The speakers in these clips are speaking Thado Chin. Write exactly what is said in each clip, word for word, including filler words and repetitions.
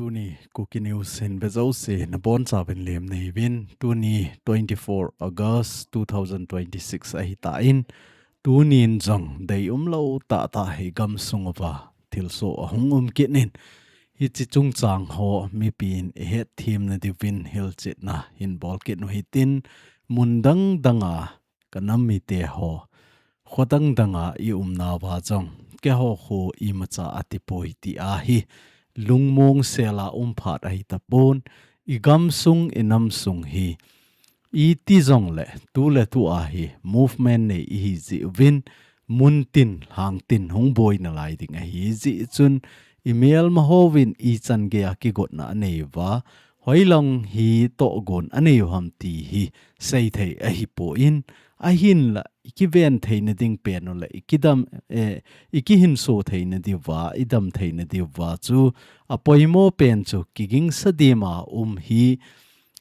Tuni Kuki News hin vejouse nabonchauvin lemna neivin, tuni twenty-four August two thousand twenty-six ahitan, tunin jong deium lou tahtah hi gamsung uva thilsoh ahung um kit in, hiche chungchang ho mipin ihet themna diuvin hilchetna hin bol kit u hitin, mun dang danga kanam mite ho, kho dang danga iumnauva jong, keiho kho imacha atipoi tia hi lungmong sela um phat ahitapon, igamsung inamsung hi iti jongle tuletua hi movement nei ihi jeh uvin, muntin lhangtin hung boi nalai ding ahi jeh chun, imelma hovin ichan geiya kigotna aneiuva, hoilang hi tohgon aneiu ham ti hi seithei ahipon, ahinla ikiven theina ding pen u le ikidam, eh, ikihinso theina diuva, idam theina diuva chu apoimo pen chu kigingsa dima um hi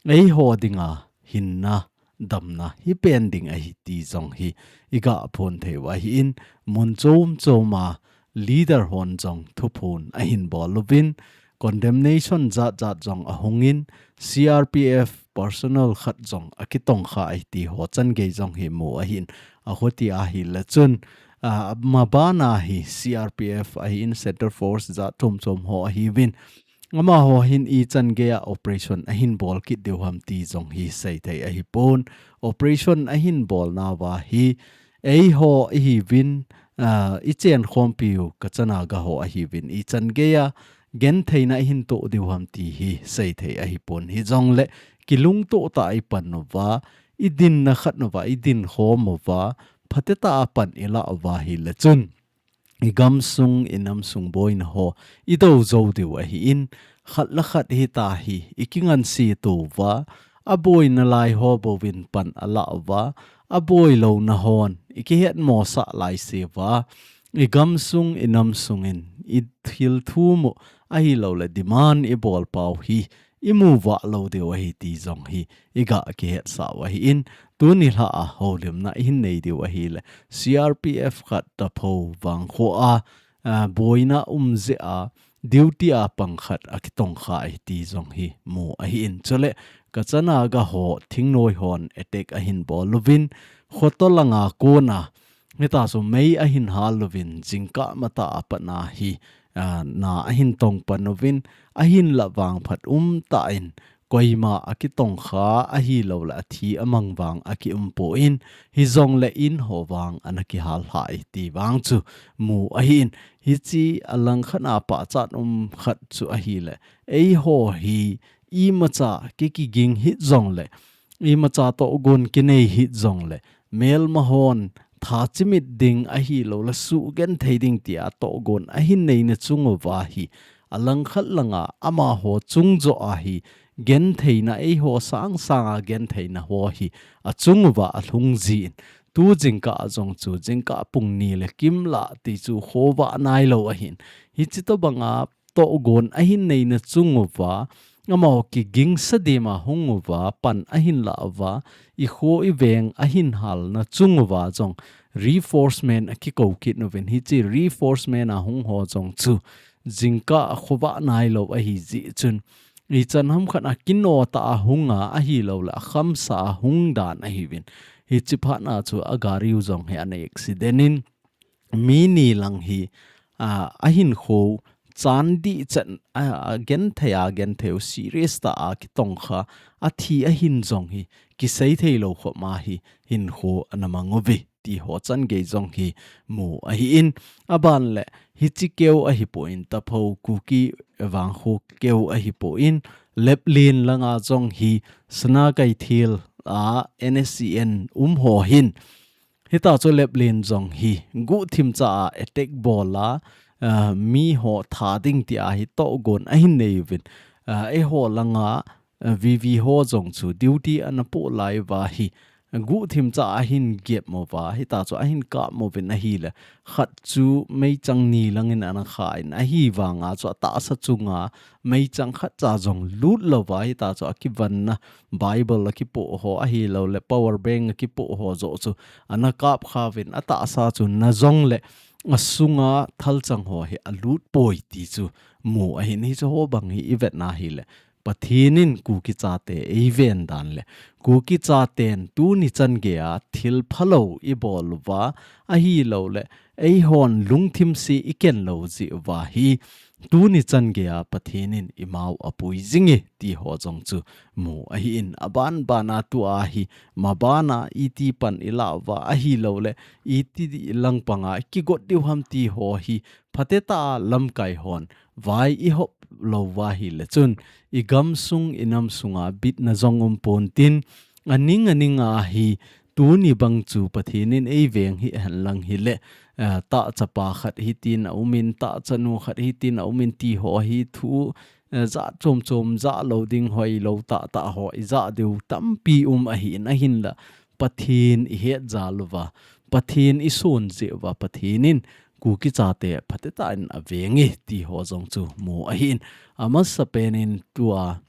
eiho dinga hinna damna hipen ding ahi ti jong hi igaphon theiu ahin, mun chom choma leader hon jong thuphon ahin bol uvin, condemnation jat jat jong ahungin, C R P F personnel khat jong akitongkha ahi ti ho changei jong hi mu ahin, akhuti ahile chun, ah, mabana hi C R P F ahin, Centre Force jat chom chom ho ahiuvin, amaho hin ichan geiya operation ahin bol kit diu ham ti jong hi seithei ahipon, operation ahin bolnauva hi eiho ihiuvin, ah, ichenkhompiu Kacha Naga ho ahiuvin, ichan geiya gentheina ihin toh diu ham ti hi seithei ahipon, hijongle kilungtoh tah a ipan uva, idinna khat uva, idinkhom uva, phatetah a pan ilah uva hile chun, igamsung inamsung boina ho idou jou diu ahin, khat le khat hitia hi ikinganseto uva, aboi nalai ho bouvin pan alah uva, aboi louna hon ikihetmosah laise uva, igamsung inamsungin ithil thum u ahiloule demand ibol pau hi imu vah lou diu ahi ti jong hi iga kihetsau ahin, tuni lhah a houlimna ihin nei diu ahile, C R P F khat Taphou vangkho a, ah, boina um jeh a duty a pang khat akitongkha ahi ti jong hi mu ahin, chule Kacha Naga ho thingnoi hon attack ahin bol uvin, khoto langa kona hitia chu mei ahin hal uvin, jingkah matah a pat a hi, ah, na ahin tong pan uvin, ahinla vangphat umtah in koima akitongkha ahiloule athi amang vang akiumpon, hijongle in ho vang ana kihal lhai ti vang chu mu ahin, hiche alangkhat a pachat um khat chu ahile, eiho hi imacha ki kiging hih jongle, imacha tohgon kinei hih jongle, melma hon tha chimit ding ahiloule suhgenthei ding tia tohgon ahin neina chung uva hi, alangkhat langa amaho chung joh a hi gentheina, eiho sangsanga gentheina ho hi achung uva alhung jin, tu jingkah a jong chu jingkah pung ni le kimlah ti chu khovah nailou ahin, hiche tobanga tohgon ahin neina chung uva, amaho kigingsa dima hung uva, pan ahin lah uva, ikho iveng ahin halna chung uva jong reinforcement akikou kit uvin, hiche reinforcement a hung ho jong chu jingkah a khovah nailou ahi jeh chun, ichan ham khat a kino tah a hunga ahiloule akhamsa a hung dan ahiuvin, hiche phat a chu agari u jong hi ana accident in, mi ni lang hi, ah, ahinkho chan dih chan, ah, agenthei a genthei u serious tah a kitongkha, athi ahin jong hi kisei theilou khop ma hi hinkho ana mang uve ti ho changei jong hi mu ahin, aban le hiche keu ahipon, Taphou Kuki vangkho keu ahipon, Leplen langa jong hi Sanakeithel a N S C N um ho hin, hitia chu Leplen jong hi guhthim cha a attack bol a, ah, mi ho tha ding tia hi tohgon ahin nei uvin, ah, eiho langa, ah, V V ho jong chu duty ana poh lai uva hi guhthim cha a ahin gep uva, hitia chu ahin kap uvin ahile, khat chu meichang ni langin ana khan, ahivanga chu atahsa chunga meichang khat cha jong lut louva, hitia chu akivanna Bible akipoh ho ahiloule power bank akipoh ho joh chu ana kapkha uvin, atahsa chu najongle asunga thalchang ho hi alut poi ti chu mu ahin. Hiche ho bang hi ivet na hile Pathen in Kuki chate eiven dan le Kuki chaten tuni chan geiya thil phalou ibol uva, ahilou le eihon lungthim se iken lou jeh uva hi tuni chan geiya Pathen in imau apui jinge ti ho jong chu mu ahin. Aban bana tua hi mabana iti pan ilah uva, ahilou le iti langpanga kigot diu ham ti ho hi phatecha lamkai hon vai ihop lou uva hile chun igamsung inam sunga bitna jong um pontin, aning aninga hi tuni bang chu Pathen in eiveng hihen lang hile, eh, tahchapa khat hitin aumin, tahchanu khat hitin aumin ti ho hi thu, eh, jat chom chom, ja lou ding hoilou tahtah ho ija diu tampi um ahin, ahinla Pathen ihet jal uva, Pathen ison jeh uva, Pathen in Kuki chate phatecha in avenge ti ho jong chu mu ahin. Amasapen in tua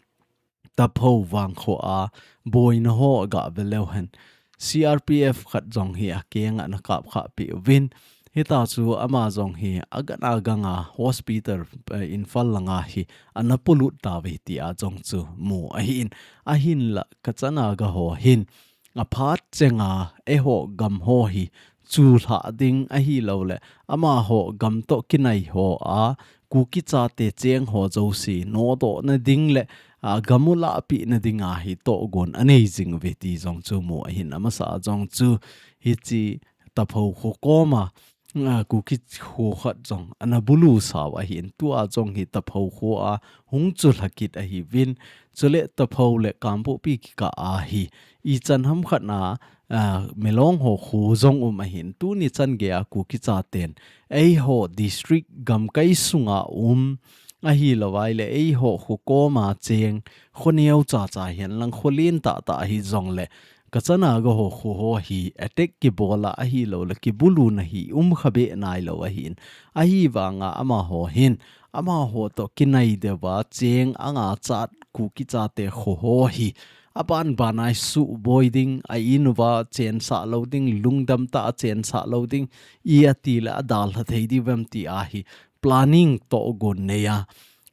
Taphou vangkho a boina ho gah ve leu hen, C R P F khat jong hi akenga ana kap khah peh uvin, hita chu ama jong hi agang aganga hospital, eh, Imphal langa hi ana polut tauve tia jong chu mu ahin. Ahinla kachana ga ho hin aphat chenga eiho gam ho hi chulhah ding ahilou le amaho gam toh kinai ho a Kuki chate cheng ho jouse nodoh na ding le, a, gam u lahpeh na dinga hi tohgon anei jing uve ti jong chu mu ahin. Amasa jong chu hiche Taphou kho koma, a, Kuki kho khat jong ana bulu sau ahin, tua jong hi Taphou kho a hung chulha kit ahiuvin, chule Taphou le Kangpokpi kikah a hi ichan ham khat na, a, Milong ho kho jong um ahin, tuni chan geiya Kuki chaten eiho district gamkai sunga um, ahilou vai le eiho kho koma cheng, kho neo chacha hihen lang kho len tahtah hijongle kachana ga ho kho ho hi attack kibol a ahilou le kibuluna hi um kha be nailou ahin. Ahivanga amaho hin, amaho toh kinai deuva cheng anga chat Kuki chate kho ho hi aban bana isuhboi ding, a in uva chensah lou ding, lungdam tah a chensah lou ding, i ati le adalha thei diu vem tia hi planning tohgon neiya,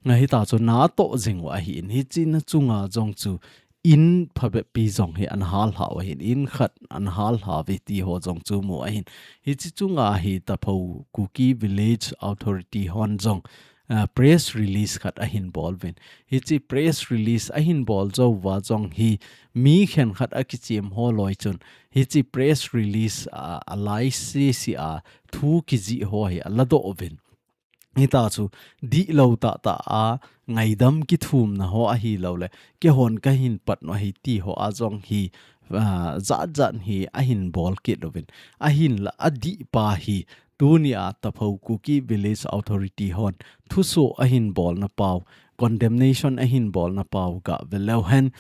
nga hita chu natoh jing u ahin, hiche na chunga jong chu in phabep pi jong hi ana halhah u ahin, in khat ana halhah uve ti ho jong chu mu ahin. Hiche chunga hi Taphou Kuki Village Authority hon jong, ah, press release khat ahin bol uvin. Hiche press release ahin bol jou uva jong hi mi khenkhat akichem ho loi chun hiche press release, ah, alai sese a thu kijih ho hi aladoh uvin. Hita chu dihlou tahtah a ngaidam kithumna ho ahilou le, keihon kahin pat u ahi ti ho a jong hi, ah, jat jat hi ahin bol kit uvin. Ahinla adih pa hi tunia Taphou Kuki Village Authority hon thusoh ahin bolna pau, condemnation ahin bolna pau gah ve leu hen,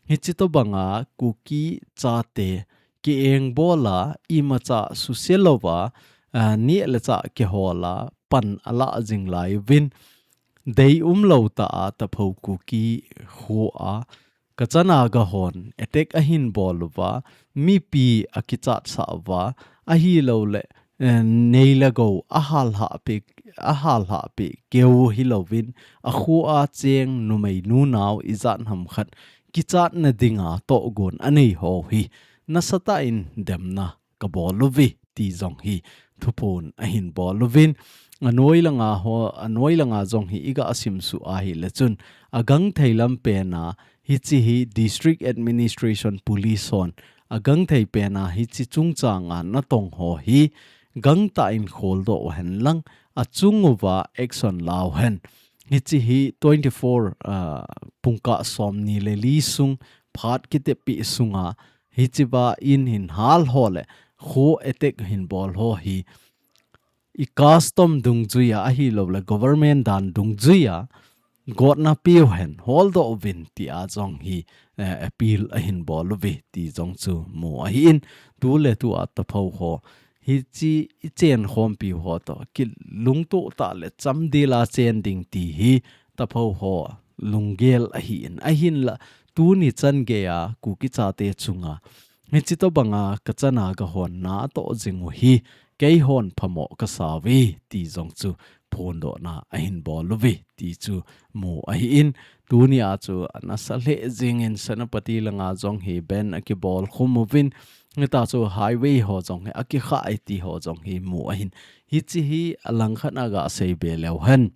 hiche tobanga Kuki chate kieng bola imacha suse louva, ah, neh le chah kihola pan alah jing lai uvin, dei umlou tah a Taphou Kuki kho a kachana ga hon attack ahin bol uva, mipi akichatsah uva, ahilou le, eh, nei le gou ahalhah peh, ahalhah peh keu hilouvin, akho a cheng numei nunao ijat ham khat kichatna dinga tohgon anei ho hi nasatah in demna kabol uve ti jong hi thuphon ahin bol uvin. Anoi langa ho, anoi langa jong hi iga simsuh ahile chun, agangthei lam pena hiche hi District Administration Police hon agangthei pena hiche chungchanga natong ho hi gangtah in kholdoh uhen lang, achung uva action la uhen. Hiche hi twenty-four, ah, pungkah somni le li sung phat kiteppi sunga hichea in hin hal ho le kho attack hin bol ho hi i custom dungjuia ahilou le government dan dungjuia gotna peuhen holdoh uvin tia jong hi, eh, appeal ahin bol uve ti jong chu mu ahin. Tu le tua Taphou ho hiche i chen khompi ho toh kilungtoh tah le chamdel a chen ding ti hi Taphou ho lunggel ahin. Ahinla tuni chan geiya Kuki chate chunga Hichi tobanga kachana kahon natoh jing u hi keihon phamo kasauve ti jong chu phondohna ahin bol uve ti chu mu ahin. Tunia chu anasa lheh jingin Senapati langa jong hi bandh akibol khum uvin, hita chu highway ho jong hi akikhah e ti ho jong hi mu ahin. Hichi hi alangkhat a gasei be leu hen,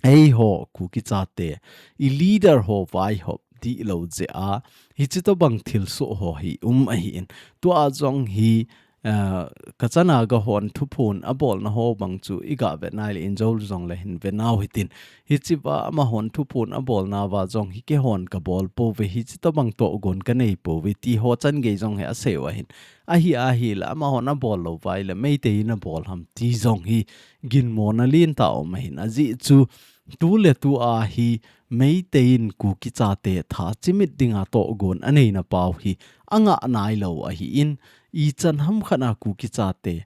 eiho Kuki chate i leader ho vaihop dihlou jeh a hichi tobang thilsoh ho hi um ahin. Tua jong hi, eh, kachana kahon thuphon abolna ho bang chu iga vet nai le injo jong le hin ve nau hitin. Hichi va amahon thuphon abolna va jong hi keihon kabol pouve, hichi tobang tohgon kanei pouve ti ho changei jong hi asei u ahin. Ahi, ahi le amahon abol lou vai le Meitei in abol ham ti jong hi ginmona lentah um ahin. Ajeh chu tu le tu a hi Meitei in Kuki chate tha chimit dinga tohgon aneina pau hi angah nailou ahin, ichan hamkhat a Kuki chate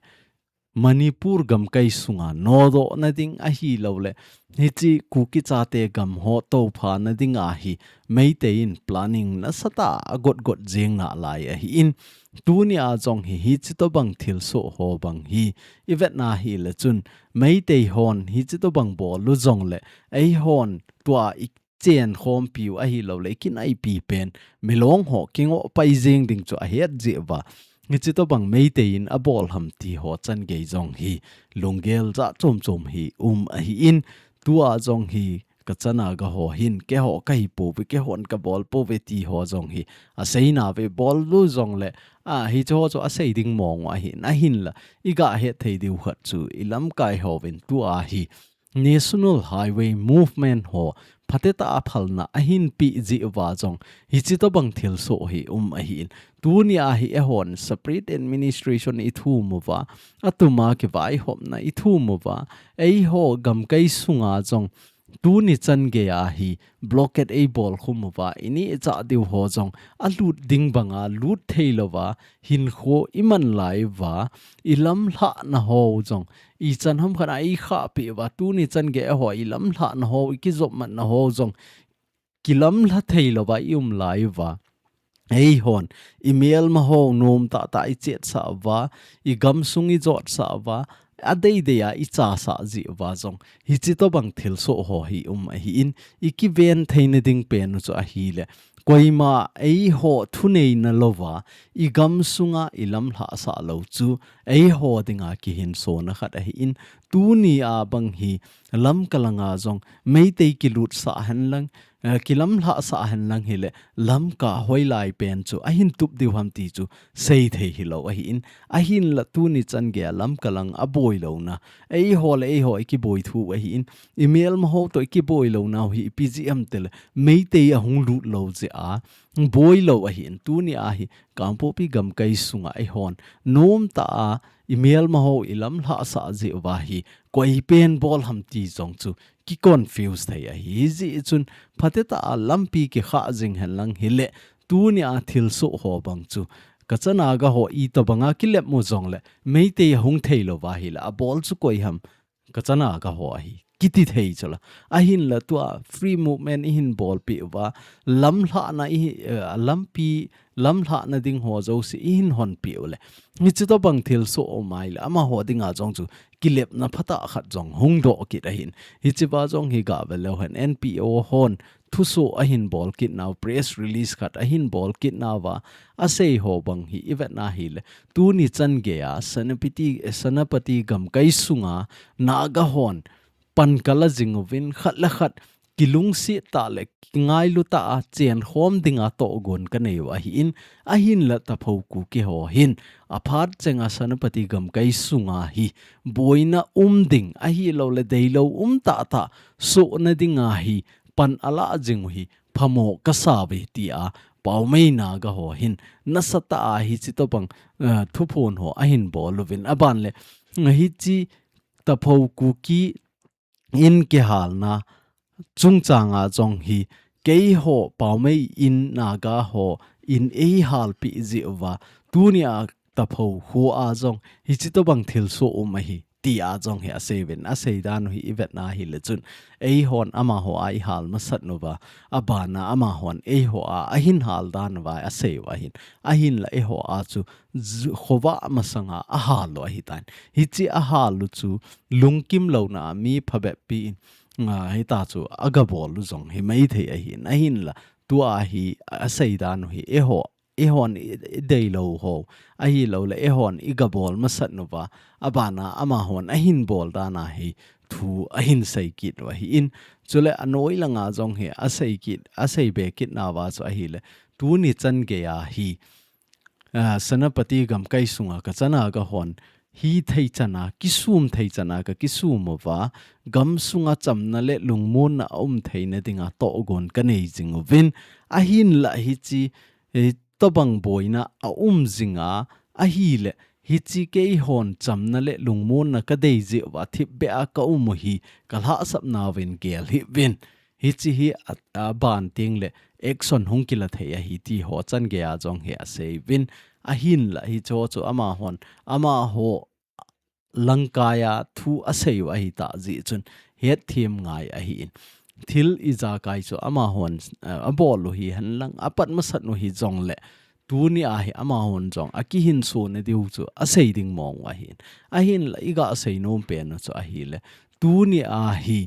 Manipur gamkai sunga nodohna ding ahilou le hichi Kuki chate gam ho tophana dinga hi Meitei in planning nasatah a agotgot jing nalai ahin. Tunia jong hi hichi tobang thilsoh ho bang hi ivet na hile chun Meitei hon hichi tobang bol u jong le eihon tua i chen khompiu ahilou le kinaipi pen milong ho kingoh pai jing ding chu ahet jeh uva hichi tobang Meitei in abol ham ti ho changei jong hi lunggel jat chom chom hi um ahin. Tua jong hi kachana kaho hin keiho kahi pouve, keihon kabol pouve ti ho jong hi asei nauve, bol u jong le a hichi ho chu asei ding mong u ahin, ahinla iga het thei diu khat chu ilamkai hovin tua hi National Highway Movement ho phatecha a phalna ahin pe jeh uva jong hichi tobang thilsoh hi um ahin. Tunia hi eihon separate administration ithum uva, atuma kivaihopna ithum uva, eiho gamkai sunga jong tuni changei a hi blockade eibol khum uva, ineh chah diu ho jong alut ding banga lut theilouva hinkho iman lai uva, ilamlhahna ho jong ichan hamkhat a eikhahpeh uva, tuni changei a ho ilamlhahna ho, ikijopmatna ho jong kilamlha theilouva ium lai uva, eihon imelma ho nomtah tah ichetsah uva, igamsung ijotsah uva, adeidei a ichasah jeh uva jong hichi tobang thilsoh ho hi um ahin, ikiven theina ding pen u chu ahile koima eiho thuneina louva igamsunga ilamlhahsah lou chu eiho dinga kihinsona khat ahin. Tunia bang hi Lamka langa jong Meitei kilutsah henlang, eh, kilamlhahsah henlang hile Lamka hoilai pen chu ahin tup diu ham ti chu seithei hilou ahin. Ahinla tuni changei a Lamka lang aboilouna, eiho le eiho ikiboi thu ahin, imelma ho toh ikiboi lounau hi ipi jeh ham itile Meitei ahung lut lou jeh a boilou ahin. Tunia hi Kangpokpi gamkai sunga eihon nomtah a imelma ho ilamlhahsah jeh uva hi koi pen bol ham ti jong chu kiconfuse thei ahi. Hijeh chun phatecha a lampi kikhah jing henlang hile tunia thilsoh ho bang chu kachana kaho itobanga kilep u jongle Meitei ahung theilouva hile abol chu koi ham, kachana kaho ahi kiti thei chula. Ahinla tua free movement ihin bolpeh uva, lamlhahna ihi, eh, lampi, lamlhahna ding ho jouse ihin honpeh u le hichi tobang thilsoh um ahile amaho dinga jong chu kilepna phatah khat jong hungdoh kit ahin. Hichiva jong hi gah ve leu hen, N P O hon thusoh ahin bol kit nau, press release khat ahin bol kit nauva, asei ho bang hi ivet na hile tuni changei a Senapati, Senapati gamkai sunga Naga hon pan kala jing uvin khat le khat kilungset tah le kingailu tah a chenkhom dinga tohgon kanei u ahin, ahinla Tapho Kuki ho hin aphat chenga Senapati gamkai sunga hi boina um ding ahilouleh deilou um tahtah sohna dinga hi pan ala jing u hi phamo kasa uve tia Paomei Naga ho hin nasatah a hichi tobang, eh, thuphon ho ahin bol uvin, aban le hichi Tapho Kuki in kihalna chungchanga jong hi keiho Paomei in Naga ho in eihalpeh jeh uva, tunia Tapho khoa jong hichi tobang thilsoh um ahi tia jong hi asei uvin, asei dan u hi ivet na hile chun, eihon amaho a ihal masat uva, abana amahon eiho a ahin hal dan uva asei u ahin, ahinla eiho a chu zu-, khovah masanga ahal u ahitan. Hiche ahal u chu lungkim louna a mi phabep pi in, a, hita chu agabol u jong hi maithei ahin, ahinla tua hi asei dan u hi eiho, eihon i, ideilou ho, ahilouleh eihon igabol masat uva, abana amahon ahin bol dan a hi thu ahin sei kit u ahin, chule anoi langa jong hi asei kit, asei be kit nauva chu ahile, tuni chan geiya hi, a, Senapati gamkai sunga kachana kahon, hithei chana, kisum thei chana kakisum uva, gamsunga chamna le lungmonna aum theina dinga tohgon kanei jing uvin, ahinla hiche, eh, tobang boina aum jinga, ahile, hiche keihon chamna le lungmonna kadei jeh uva thipbeh a kaum u hi, kalhahsap nauvin gel hih uvin. Hiche hi a, aban tengle action hung kila thei ahi ti ho chan geiya jong hi asei uvin. Ahinla hicheho chu amahon, amaho langkaiya thu asei u ahitah jeh chun hetthem ngai ahin. Thil ijakai chu amahon, a, abol u hihen lang, apat masat u hijongle, tunia hi amahon jong akihinso nadiu chu asei ding mong u ahin. Ahinla iga sei nom pen u chu ahile, tunia hi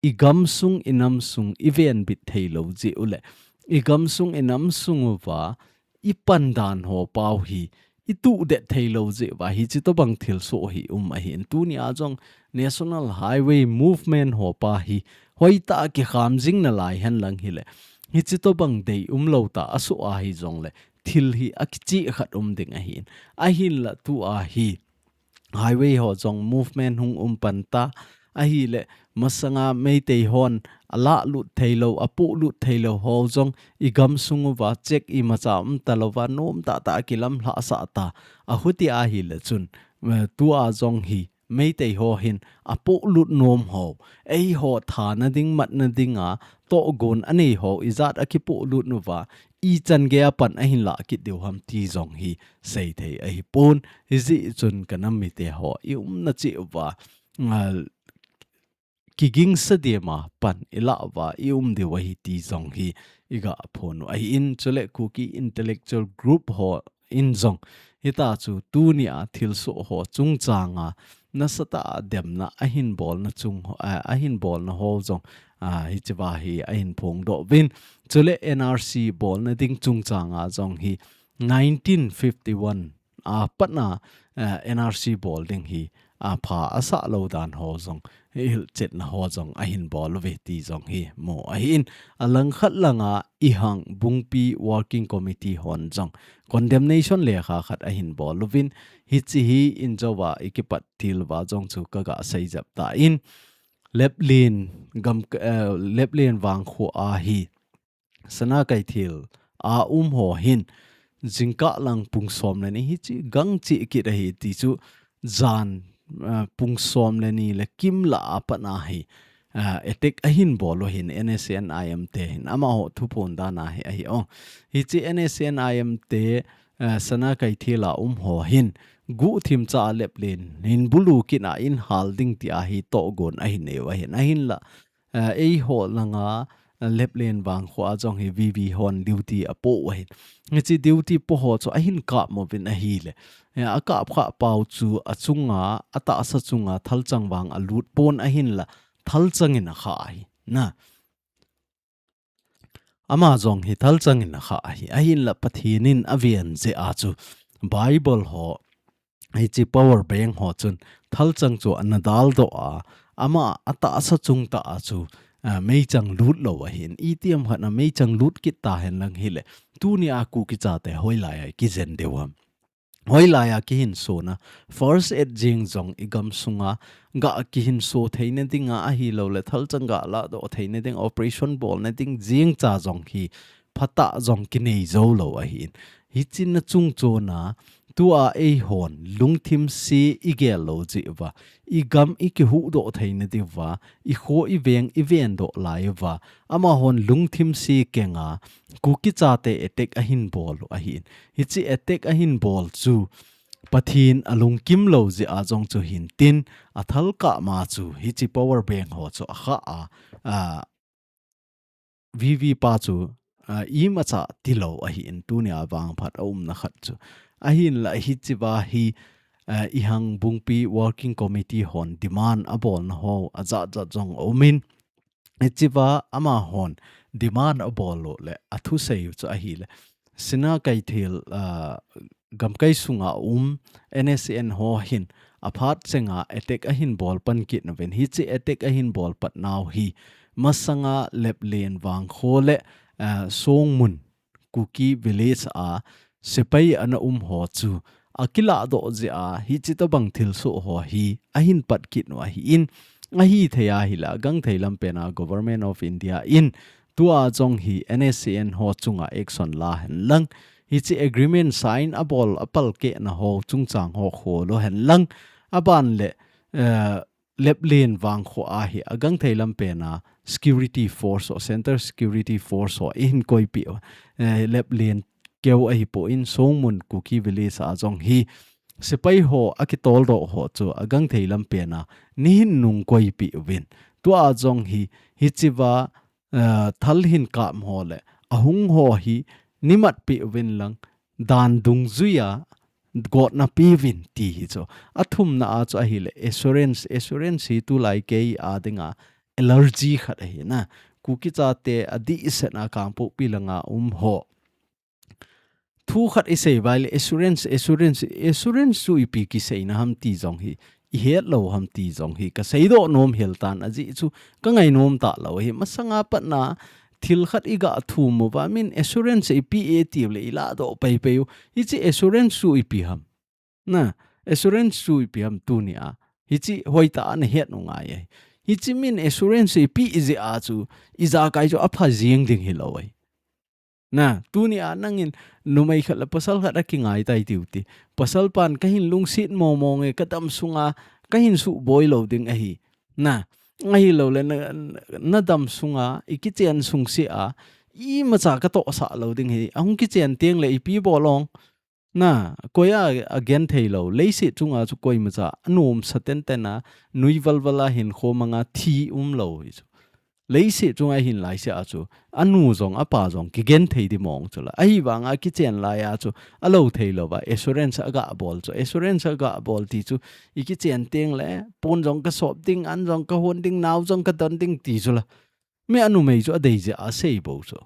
igamsung, inamsung, ivenbit theilou jeh u le, igamsung, inamsung uva, ipan dan ho pau hi, ituhdet theilou jeh uva, hiche tobang thilsoh hi um ahin. Tunia jong National Highway Movement ho pa hi, hoitah a kikham jing nalai hen lang hile, hiche tobang dei umlou tah asoh ahijongle, thil hi akicheh khat um ding ahin. Ahinla tua hi, highway ho jong movement hung um pan ta. Ahile, masanga Meitei hon alahlut theilou, apohlut theilou ho jong igamsung uva check imacha um talouva, nom tahtah a kilamlhahsah ta. Ahuti ahile chun, eh, tua jong hi Meitei ho hin apohlut nom ho, eiho thana ding, matna dinga tohgon anei ho ijat a kipohlut uva, ichan geiya pan ahin lah kit diu ham ti jong hi seithei ahipon. Hijeh chun kanam mite ho, iumna cheh uva, a, kigingsa dema pan ilah uva ium diu ahi ti jong hi iga phon u ahin, chule Kuki Intellectual Group ho in jong hita chu tunia thilsoh ho chungchanga nasatah a demna ahin bolna chung ho, a, ahin bolna ho jong, a, hichea hi ahin phongdoh uvin. Chule N R C bolna ding chungchanga jong hi nineteen fifty-one a patna, eh, N R C bol ding hi, a, pha asah lou dan ho jong, hilchetna ho jong ahin bol uve ti jong hi mu ahin. Alangkhat langa Ihang Bungpi Working Committee hon jong condemnation lekha khat ahin bol uvin, hiche hi injouva ikipat til uva jong chu kaga seijep tan, Leplen gam, eh, Leplen vangkho a hi Sana Keithel a um ho hin, jingkah lang pung som le ni hiche gang cheh kit ahi ti chu, jan, eh, pung som le ni le kim lah a patna hi, eh, attack ahin bol u ahin, N S C N I M te hin, amaho thuphon dan a hi ahi o. Hiche N S C N I M te, eh, Sana Keithel a um ho hin, guhthim cha a Leplen hin bulu kit a in hal ding tia hi tohgon ahin nei u ahin, ahinla, eh, eiho langa, eh, Leplen vangkho a jong hi V V hon duty apoh u ahin. Hiche duty po ho chu ahin kap uvin ahile, eh, akap khah pau chu achunga, atahsa chunga thalchang vang alut pon ahinla, thalchang in akha ahi. Na. Ama jong hi thalchang in akha ahi. Ahinla Pathen in aven jeh a chu Bible ho, hiche power bank ho chun thalchang chu ana daldoh a, ama atahsa chung tah a chu, a, meichang lut lou ahin. Itiham khat a meichang lut kit tahen lang hile, tunia Kuki chate hoilai a kijen diu ham. Hoilai a kihinsona, first aid jeng jong igam sunga ga kihinso theina dinga ahilouleh, thalchang ga lahdoh theina ding, operation bolna ding jeng cha jong hi phatah jong kinei jou lou ahin. Hiche na chungchona, tua eihon lungthim se igel lou jeh uva, igam ikihuhdoh theina diuva, ikho iveng ivendoh lai uva, amahon lungthim se kenga, Kuki chate attack ahin bol u ahin. Hiche attack ahin bol chu, Pathen alungkim lou jeh a jong chu hintin, athal kah ma chu hiche power bank ho chu akha a, a, V V pa chu, a, imacha tilou ahin tunia vangphat aumna khat chu. Ahinla hichea hi, a, Ihang Bungpi Working Committee hon demand abolna ho ajat jat jong aumin, hichea amahon demand abol u le athusei u chu ahile, Sina Keithel, a, gamkai sunga um N S C N ho hin aphat chenga attack ahin bol pan kit nauvin, hiche attack ahin bol pat nau hi masanga Leplen Vangkho le, a, Songmun Kuki Village a sepai ana um ho chu akilah doh jeh a hiche tobang thilsoh ho hi ahin pat kit u ahin, ahithei ahile agangthei lampen a Government of India in tua jong hi N S C N ho chunga action la henlang, hiche agreement sign abol apalkeh na ho chungchang ho khol u henlang, aban le, eh, Leplen Vangkho a hi agangthei lampen a security force ho, Center Security Force ho eihin koipeh u, eh, Leplen keu ahipon Songmun Kuki Village a jong hi sepai ho akitol doh ho chu agangthei lampen a neihin nung koipeh uvin. Tua jong hi hichea, eh, thal hin kap ho le ahung ho hi neimatpeh uvin lang dan dungjuia gotna peuvin ti hi chu. Athumna a chu ahile assurance, assurance hi tulai kei a dinga allergy khat ahi na. Kuki chate adehset a Kangpokpi langa um ho thu khat isei uva ahile assurance, assurance, assurance chu ipi kiseina ham ti jong hi ihet lou ham ti jong hi kasei doh nom hel tan, ajeh chu kangai nom talou ahi. Masanga patna thil khat iga thum uva min assurance ipeh e tiu le ilah doh peipei u. Hiche assurance chu ipi ham? Na, assurance chu ipi ham tunia? Hiche hoitah a nahet u ngai ahi. Hiche min assurance ipeh jeh a chu ijakai chu apha jeng ding hilou ahi. Na, tunia nangin numei khat le pasal khat akingai tai tiu te. Pasal pan kahin lungset mong mong e, kadam sunga kahin suboi lou ding ahi. Na, ahilou le na, nadam sunga ikichen sung sea imacha katohsah lou ding ahi. Ahung kichen teng le ipi bol ong? Na, koi a, agenthei lou. Leiset chunga chu koimacha anomsa tenten a, nui valval a hinkho manga thi umlou hi chu. Leiset chunga ahin laisea chu anu jong apa jong kigenthei di mong chu la. Ahivanga kichen laia chu alou thei louva assurance aga bol chu. Assurance aga bol ti chu ikichen teng le pon jong kasop ding, an jong kahon ding, nao jong kadon ding ti chu la. Mi anumei chu adei jeh a asei bou chu.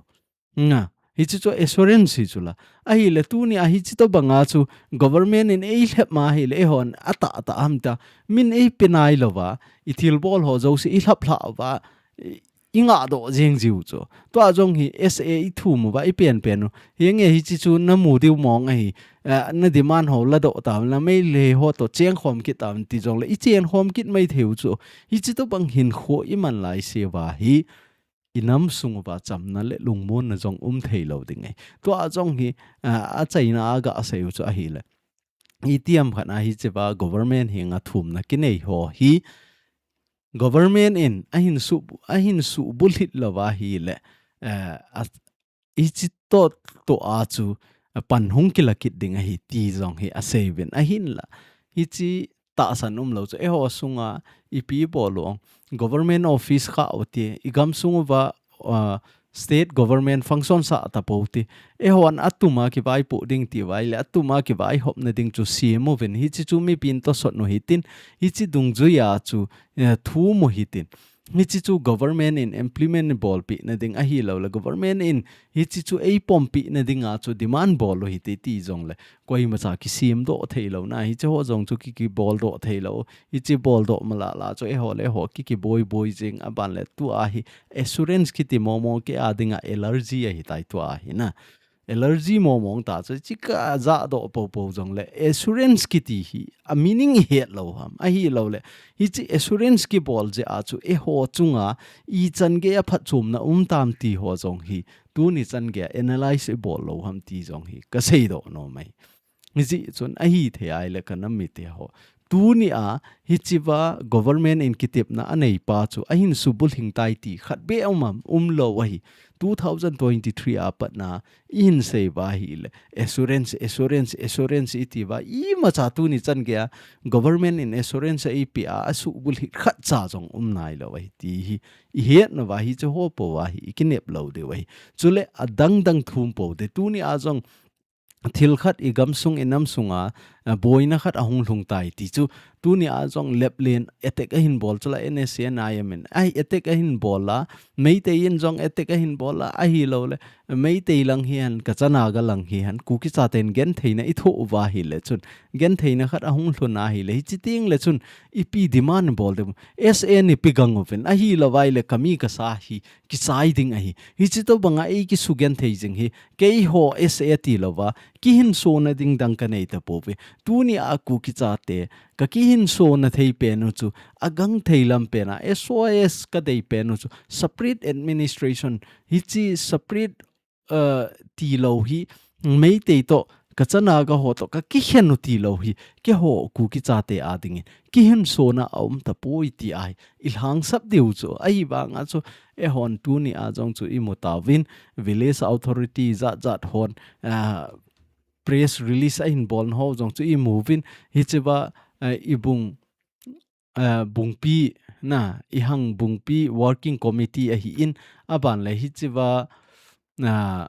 Nga, hiche chu assurance hi chu la. Ahile tunia hiche tobanga chu government in eilhep ma ahile eihon atah atah ham tia. Min eipe nai louva, ithilbol ho jouse ilhap lhah uva, i, ingah doh jeng jiu chu. Tua jong hi S A ithum uva, ipen pen u. Henge hiche chu namu diu mong ahi, eh, nademand ho ladoh tauvin la Meitei ho toh chengkhom kit tauvin ti jongle, ichenkhom kit mai thei u chu. Hiche tobang hinkho iman laiseuva hi, inam sung uva chamna le lungmonna jong um thei lou ding ahi. Tua jong hi, ah, achaina a gasei u chu ahile. Itiham khat a hichea government henga thumna kinei ho hi government in ahin su, ahin subulhit louva ahile, eh, a, hiche toh, toh a chu, a, pan hung kila kit ding ahi ti jong hi asei uvin ahinla. Hiche tahsan umlou chu eiho sunga ipi bol u ong. Government office kha u ti, igam sung uva, ah, state government function sah tapou ti. Eihon atuma kivaipoh ding ti uva ahile, atuma kivaihopna ding chu sem uvin. Hiche chu mipin tosot u hitin, hiche dungjuia chu, eh, thum u hitin. Hiche chu government in implement bolpeh na ding ahilou le, government in hiche chu eipompeh na dinga chu demand bol u hite ti jongle, koimacha kisemdoh thei lou na, hiche ho jong chu ki, kibol doh thei lou, hiche bol doh malala chu eiho le eiho ki, kiboi boi jing aban le tua hi assurance kiti mong mong kei a dinga allergy ahitai tua hi na. Allergy mong mong ta chu, hiche kajah doh popo jongle, assurance kiti hi, a meaning ihet lou ham, ahilou le, hiche assurance kibol jeh a chu, eiho chunga, ichan gei a phatchomna um tam ti ho jong hi, tuni chan gei a analyze ibol lou ham ti jong hi, kasei doh nom ahi. Hijeh chun ahithei ahile kanam mite ho, Tunia hichea government in kitepna aneipa chu ahin subulhing tai ti khat beh um am, umlou ahi. Two thousand twenty-three a patna ihin seiuva ahile assurance, assurance, assurance itiuva, imacha tuni chan geia government in assurance eipea, asubulhing khatcha jong umnailou ahi ti hi ihetnauva, hiche ho pouva hi ikinep lou diu ahi. Chule adangdang thum pou te, tunia jong thil khat igamsung inamsunga, a, boina khat ahung lhung tai ti chu, tunia jong Leplen attack ahin bol chula, N S C N I M in attack ahin bol a, Meitei in jong attack ahin bol a, ahilouleh Meitei lang hihen, Kacha Naga lang hihen, Kuki chaten gentheina ithoh uva ahile chun, gentheina khat ahung lhun ahile, hichi tengle chun ipi demand bol dem? S A in ipi gang uvin, ahilouva ahile kami kasa hi kichai ding ahi. Hichi tobanga eikisugenthei jing hi, keiho S A tilouva kihinsona ding dang kanei tapouve. Tunia Kuki chate kakihinsona thei penu chu, agangthei lam pena S O S kadei penu chu, separate administration, hichi separate, uh, tilou hi, Meitei toh, Kacha Naga ho toh kakikhen u tilou hi, keiho Kuki chate adingin kihinsona aum tapoi ti ahi ilhangsap diu chu. Ahivanga chu eihon tunia jong chu imu tauvin, village authority jatjat hon, ah, press release ahin bolna ho jong chu imuvin, hichea, ah, Ibung, ah, Bungpi, na, Ihang Bungpi working committee ahin, aban le hichea, ah,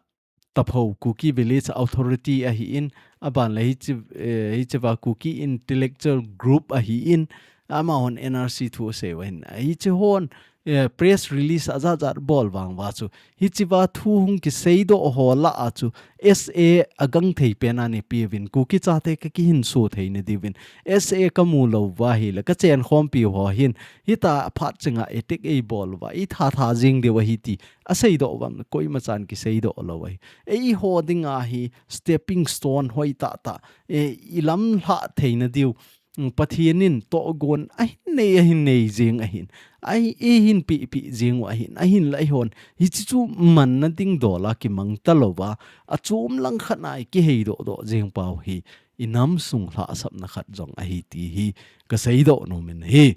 Tapho Kuki Village Authority ahin, aban le hichi, eh, hichea Kuki Intellectual Group ahin, amahon N R C thu asei uva ahin, hichi hon, eh, press release ajatjat bol vang uva chu, hichea thu hung kiseidoh ho lah a chu, S A agangthei pena neipeuvin, Kuki chate kakihinso theina diuvin, S A kamu lou uva ahile, kachenkhompi ho hin, hitia phat chenga attack eibol uva, ithatha jing diu ahi ti aseidoh uvam, koimachan kiseidoh lou ahi. Eiho dinga hi stepping stone hoitahtah, eh, ilamlhah theina diu, mm, Pathen in tohgon ahin nei, ahin nei jing ahin. Ahi, eihin pehpeh jing u ahin, ahinla eihon hichi chu manna ding dola kimang talouva, achom lang khat a ikiheidoh doh jing pau hi, inamsung lhahsapna khat jong ahi ti hi kaseidoh nom in ahi.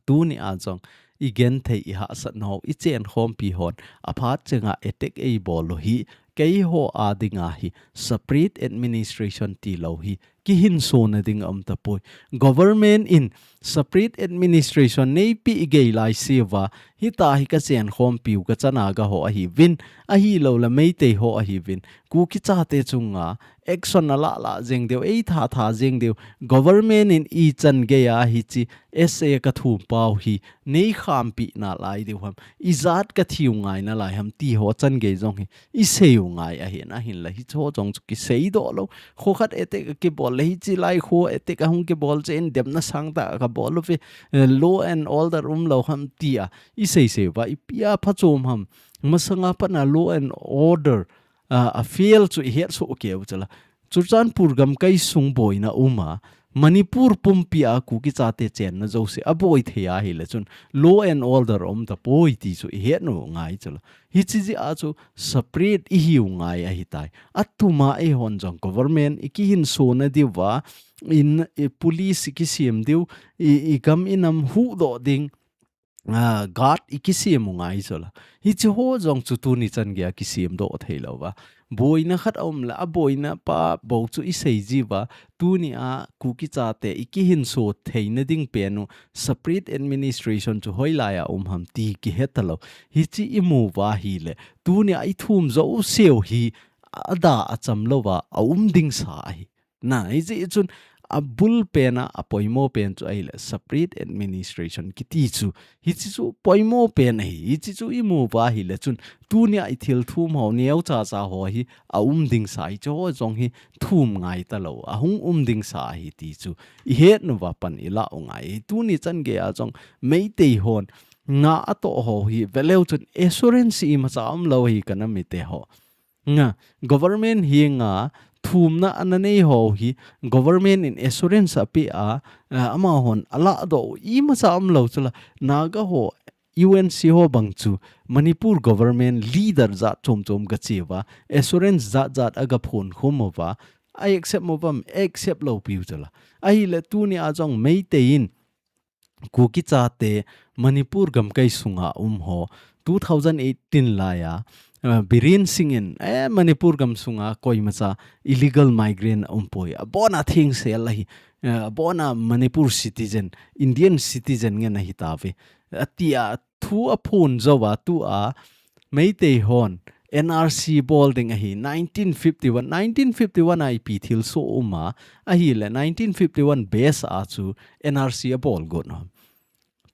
Tunia jong igenthei, ihahsatnau, ichenkhompi hon aphat chenga attack eibol u hi, keiho adinga hi separate administration tilou hi kihinsona ding aum tapoi. Government in separate administration neipeh gei laiseuva, hitia hi kachenkhompiu Kacha Naga ho ahiuvin, ahilouleh Meitei ho ahiuvin, Kuki chate chunga action alah lah jeng diu, eithatha jeng diu, government in ichan geia hichi S A kathum pau hi neikhampeh nalai diu ham, ijat kathiu ngai nalai ham ti ho chan gei jong hi iseiu ngai ahin, ahinla hichi ho jong chu kiseidoh lou. Kho khat attack akibol le hichi lai kho attack ahung kibol cheh in demna sangtah kabol uve, eh, law and order umlou ham tia iseiseuva, ipia phachom ham. Masanga patna law and order, ah, afail chu ihetsoh keiu chula. Churachandpur gamkai sung boina uma, Manipur pumpia Kuki chate chenna jouse aboi thei ahile chun law and order aum tapoi ti chu ihetnu ngai chula. Hichi jeh a chu separate ihiu ngai ahitai. Atuma eihon jong government ikihinsona diuva, in, i police ikisem diu, i, igam inam huhdoh ding, ah, guard ikisem u ngai chula. Hichi ho jong chu tuni chan geia kisemdoh theilouva, boina khat aumle, aboina pa bou chu isei jiuva, tunia Kuki chate ikihinso theina ding penu separate administration chu hoilaiya um ham ti kihetalou. Hichi imuva ahile, tunia ithum jouseu hi ada acham louva aum dingsa ahi. Na, hichi chun abul pena, apoimo pen chu ahile separate administration kiti chu. Hichi chu poimo pen ahi, hichi chu imuva ahile chun tunia ithil thum ho neochacha ho hi aum dingsa, hichi ho jong hi thum ngai talou, ahung um dingsa ahi ti chu ihetnuva pan ilah u ngai. Tuni chan geia jong Meitei hon na atoh ho hi veleu chun assurance imacha umlou hi kanam mite ho. Nga, government hi nga thumna ana nei ho hi, government in assurance apeh a, ah, amahon alahdoh u imacha umlou chula, Naga ho U N C ho bang chu Manipur government leader jat chom chom gacheuva, assurance jat jat agaphon khum uva, A accept mo vam, accept lou piu chu la. Ahile tuni a jong Meitei in Kuki chate Manipur gamkai sunga um ho two thousand eighteen laiya, uh, Biren Singh in, eh, Manipur gam sunga koimacha illegal migrant umpoi. Abona thengsel ahi, eh, abona Manipur citizen, Indian citizen ngen ahi tave. Atia thu aphon jouva tua Meitei hon N R C bol ding ahi, nineteen fifty-one, nineteen fifty-one a ipi thilsoh uma, ahile nineteen fifty-one base a chu N R C abol got no.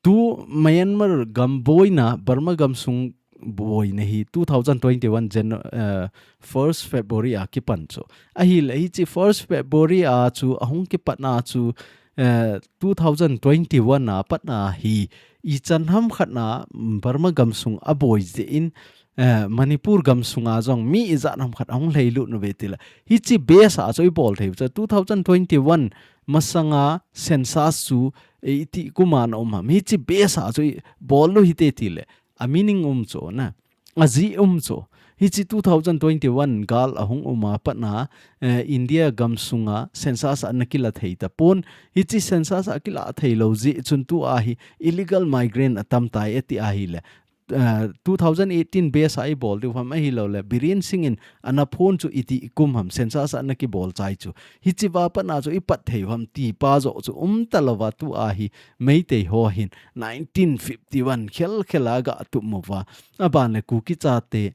Tu Myanmar gam boina, Burma gam sung boina hi two thousand twenty-one Jan-, uh, first February a kipan chu. Ahile hichi first February a chu ahung kipat na chu, uh, two thousand twenty-one a pat na hi ichan ham khat na Burma gam sung aboi jeh in, eh, Manipur gam sunga jong mi ijat ham khat ahung lheilut nu ve tila. Hichi base a chu ibol thei chu two thousand twenty-one masanga census chu, eh, iti kuma na um ham. Hichi base a chu ibol lu hite tile. A meaning um chu na. Ajeh um chu. Hichi two thousand twenty-one gal ahung uma pat na, eh, India gam sunga census ana kila thei tapon. Hichi census akila thei lou jeh chun tua hi illegal migrant atam tai ati ahile. Uh, two thousand eighteen base a ibol diu ham ahilou le, Biren Singh in ana phon chu iti kum ham census ana kibol chai chu. Hichi va pat na chu ipat thei ham ti pa jo chu um talouva tua hi Meitei ho hin nineteen fifty-one khel khel a ga tum uva. Aban le Kuki chate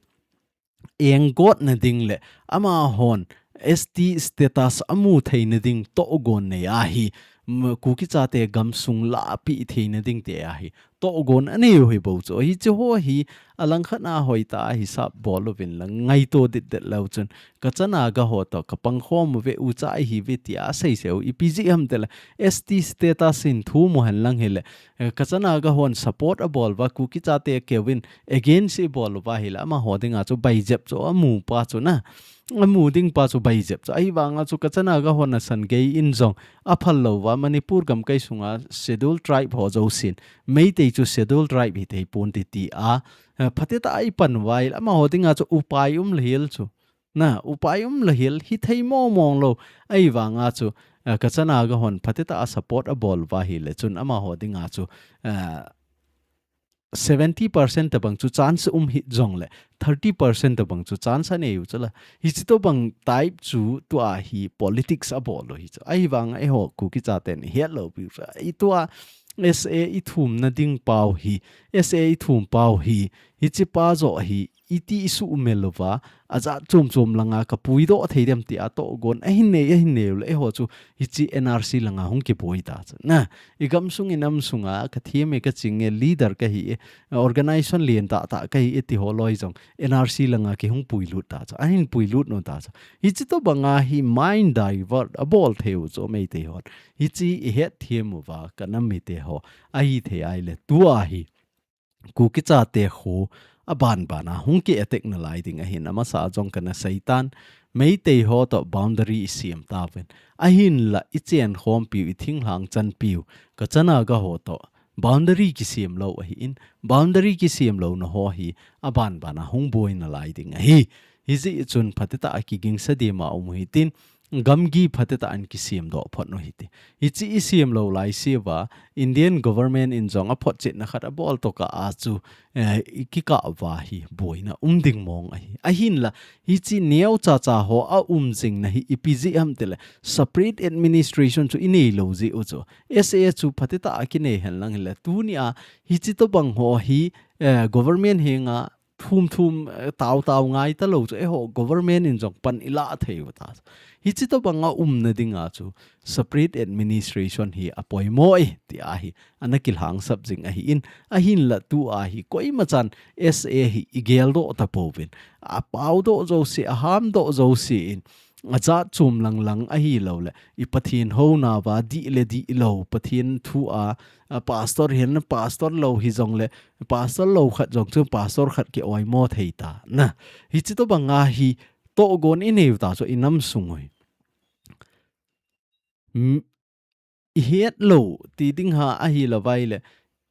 enggotna ding le amahon S T status amu theina ding tohgon nei ahi, m-, Kuki chate gam sung lahpi theina ding te ahi. Tohgon anei u hi bou chu. Hichi ho hi alangkhat a hoitah a hisap bol uvin la ngaito ditdet leu chun. Ka chana ga ho to ka pangkhom uve u cha ihi ve tia seiseu ipi jeh ham tile S T status in thu mu hen lang hile. Eh, ka chana ga hon support abol uva Kuki chate keuvin against ibol uva hile amaho dinga chu baijep chu amu pa chu na. Amu ding pa chu baijep chu. Ahivanga chu ka chana ga hon asan gei in jong aphal louva Manipur gamkai sunga schedule tribe ho jousen. Meitei chu schedule tribe hithei pon ti tia. Eh, phatetah a ipan uva hile amaho dinga chu upai um lhel chu. Na, upai um lhel hithei mong mong lou. Ahivanga chu, eh, ka chana ga hon phatetah a support abol uva hile chun amaho dinga chu, eh, seventy percent tabang chu chance um hih jongle, thirty percent tabang chu chance anei u chu la. Hichi tobang type chu tua hi politics abol u hi chu. Ahivanga eiho Kuki chaten ihet lou piu chu. Itua S A ithumna ding pau hi, S A ithum pau hi, hichi pa jo hi, iti isu umel uva, ajat chom chom langa ka puidoh thei dem tia tohgon ahin nei, ahin nei u le, eiho chu hichi N R C langa hung kiboi ta chu. Na, igam sung inam sunga, ka thiem e ka ching e, leader kahi e, organization lien tah tah kahi e ti ho loi jong, N R C langa kihung puilut ta chu. Ahin puilut nu ta chu. Hichi tobanga hi mind divert abol thei u chu Meitei hon. Hichi ihet thiem uva, ka nam mite ho. Ahithei ahile, tua hi. Kuki chate khu aban bana hung ki attack nalai ding ahin amasa jong kana seitan. Meitei ho to boundary isem tauvin. Ahinla ichen khompiu ithinglhang chanpiu. Ka chana ga ho to boundary kisem lou ahin. Boundary kisem louna ho hi aban bana hung boi nalai ding ahi. Hijeh chun phatetah a kigingsa dima um u hitin. Gamgi phatetah in kisem doh phot nu hiti. Hichi isem lou laiseuva, Indian government in jong aphotchetna khat abol tokah a chu, eh, ikikah uva hi boina um ding mong ahi. Ahinla, hichi neocha cha ho aum jingna hi ipi jeh ham tile, separate administration chu inei lou jeh u chu. S A chu phatetah a kinei hen lang hile, tunia hichi tobang ho hi, eh, government henga thum thum, eh, tau tau ngai talou chu, eiho government in jong pan ilah thei u ta. Hichi tobanga umna dinga chu separate administration hi apoimo e, tia hi ana kilhangsap jing ahin, ahinla tua hi koimachan S A hi igeldoh tapouvin. Apaudoh jouse, ahamdoh jouse in, ajat chom lang lang ahilou le, i Pathen houna uva dih le dih lou, Pathen thu a, a pastor hin pastor lou hijongle, pastor lou khat jong chu pastor khat kioimo thei ta. Na, hichi tobanga hi tohgon inei u ta chu inam sung u hi. M-, ihet lou ti ding ha ahilou vai le,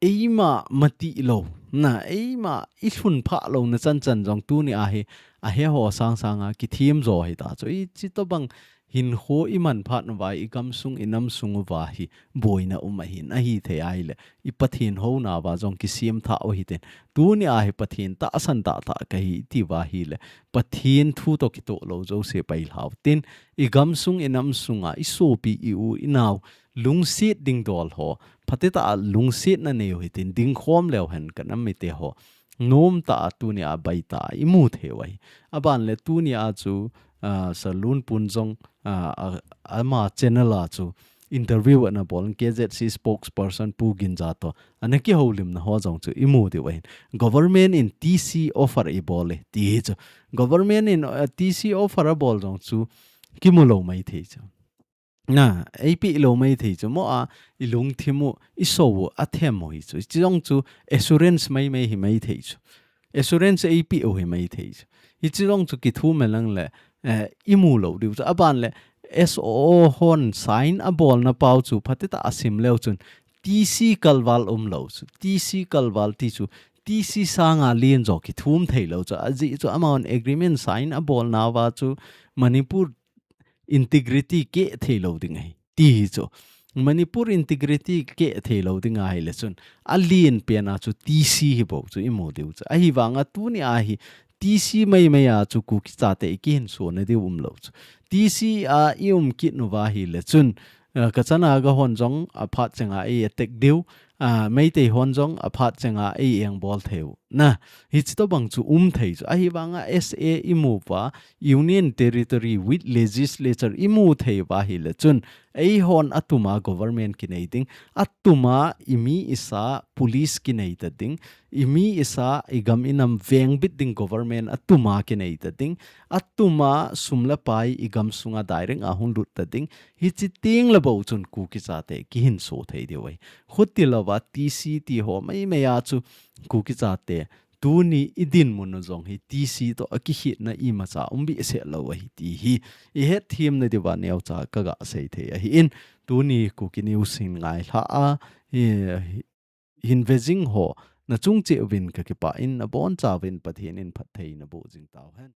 eima mati lou. Na, eima ilhun phah louna chanchan jong tunia hi, ahe ho sang sanga kithiem jo hi ta chu. Hichi tobang hinkho i manphat nauva, i gamsung, i namsung uva hi boina um ahin, ahithei ahile i Pathen hounauva jong kisem thah u hitin. Tuni a hi Pathen tahsan tahtah kahi iti uva ahile, Pathen thu toh kitoh lou jouse pailhau tin, i gamsung, i namsunga, i sopi, i u, i nao, lungset ding dol ho, phatecha lungsetna nei u hitin, dingkhom leu hen ka nam mite ho. Nomtah a tuni a baitah a i mu thei u ahi. Aban le tuni a chu, ah, Sir Lunpun jong, ah, a, ama channel a chu interview ana bol, K Z C spokesperson Pu Ginza toh ana kihoulimna ho jong chu i mu diu ahin. Government in T C offer i bol e, ti hi chu. Government in, ah, T C offer a bol jong chu kimu lou maithei chu. Na, eipeh lou maithei chu mo a, i lungthim u, i so u, a them u hi chu. Hiche jong chu assurance maimai hi maithei chu. Assurance eipeh u hi maithei chu. Hiche jong chu kithum e lang le, eh, i mu lou diu chu. Aban le S O O hon sign a bolna pau chu phatecha a sim leu chun T C kalval um lou chu. T C kalval ti chu T C sanga len jo kithum thei lou chu. Ajeh chu amahon agreement sign a bolnauva chu Manipur integrity keh thei lou ding ahi, ti hi chu. Manipur integrity keh thei lou ding ahile chun, alen pen a chu T C hi bou chu i mu diu chu. Ahivanga tuni a hi T C maimai a chu Kuki chate i kihinso na diu um lou chu. T C a i um kit nauva ahile chun, eh, ka chana ga hon jong aphat chenga ei attack diu, ah, Meitei hon jong aphat chenga ei engbol thei u. Na, hiche tobang chu um thei chu. Ahivanga S A i mu uva, Union Territory with Legislature i mu thei uva ahile chun, eihon atuma government kinei ding, atuma i mi i sa police kinei ta ding, i mi i sa i gam i nam vengbit ding government atuma kinei ta ding, atuma sum le pai i gamsunga direct a hung lut ta ding, hiche teng le bou chun Kuki chate kihinso thei diu ahi. Khuti louva T C ti ho maimai a chu Kuki chate tuni i dinmun u jong hi T C toh a kikhetna imacha um behseh lou ahi ti hi i hetthem na diuva neocha ka ga sei thei ahin, tuni Kuki News hin ngailha a, hi, hin ve jing ho na chung cheh uvin ka kipah in, na boncha uvin Pathen in phatthei na boh jing tauhen.